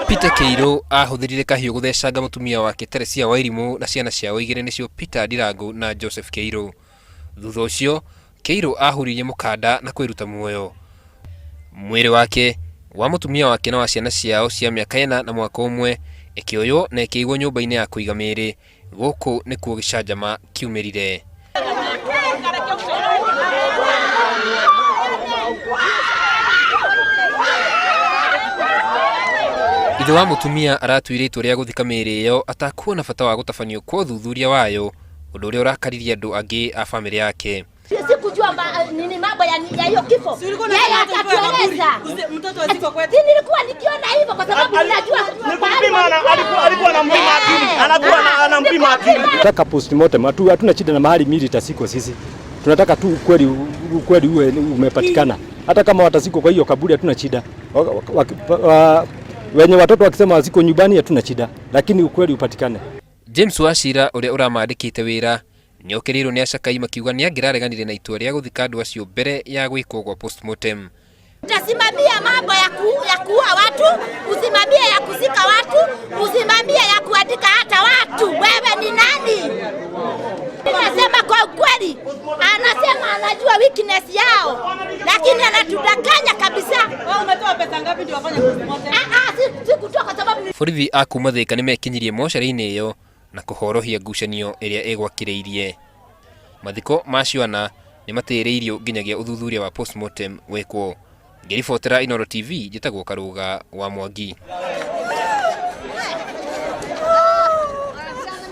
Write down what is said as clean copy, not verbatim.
Peter Kĩirũ ahũthĩrire kahiũ gũthecanga mũtumia wake Teresia Wairimũ na ciana ciao igĩrĩ nĩcio Peter Ndirangu na Joseph Kĩirũ. Thutha ũcio, Kĩirũ ahuririe mũkanda na kwĩruta muoyo. Mwĩrĩ wake, wa mũtumia wake na wa ciana ciao cia mĩaka ĩna na mwaka ũmwe ĩkĩoywo na ĩkĩigwo nyũmba-inĩ ya kũiga mĩĩrĩ. Gũkũ nĩkuo gĩcanjama kiumĩrire. Ithe wa mũtumia aratuire itua rĩa gũthika mĩĩrĩ ĩyo atakuona bata wa gũtabanio kwa ũthuthuria wayo, ũndũ ũrĩa ũrakaririe andũ angĩ a famĩlĩ yake. Sikujua nini mambo ya hiyo kifo. Yeye akatueleza. Mtoto azikwe kwetu. Si nilikuwa nikiona hivyo kwa sababu ninajua Ni kupima alikuwa anampima akili. Anakuwa anampima akili. Tunataka postmortem, hatuna shida na mahali miili itazikwa sisi. Tunataka tu ukweli uwe umepatikana. Hata kama watazikwa kwa hiyo kaburi hatuna shida. Wenye watoto wakisema wazikwe nyumbani hatuna shida, lakini ukweli upatikane. James Wachira ũrĩa ũramandĩkĩte wĩra nĩokĩrĩirwo nĩ acakai makiuga nĩangĩrareganire na itua rĩa gũthika andũ acio mbere ya gwĩkwo gwa postmortem. Utasimamia mambo ya kuua watu, usimamie ya kuzika watu, usimamie ya kuandika hata watu. Wewe ni nani? Nasema kwa ukweli, anasema anajua weakness yao, lakini anatudanganya kabisa. Wewe umetoa pesa ngapi ndio wafanye postmortem? Sikutoa kwa sababu ni Borithi a kuma Thika nĩmekinyirie mocarĩ-inĩ ĩyo na kũhorohia ngucanio ĩrĩa ĩgwakĩrĩirie. Mathiko ma ciana nĩmatĩrĩirio nginyagia ũthuthuria wa postmortem wĩkwo. Ngĩribotera Inooro TV, njĩtagwo Karũga wa Mwangi.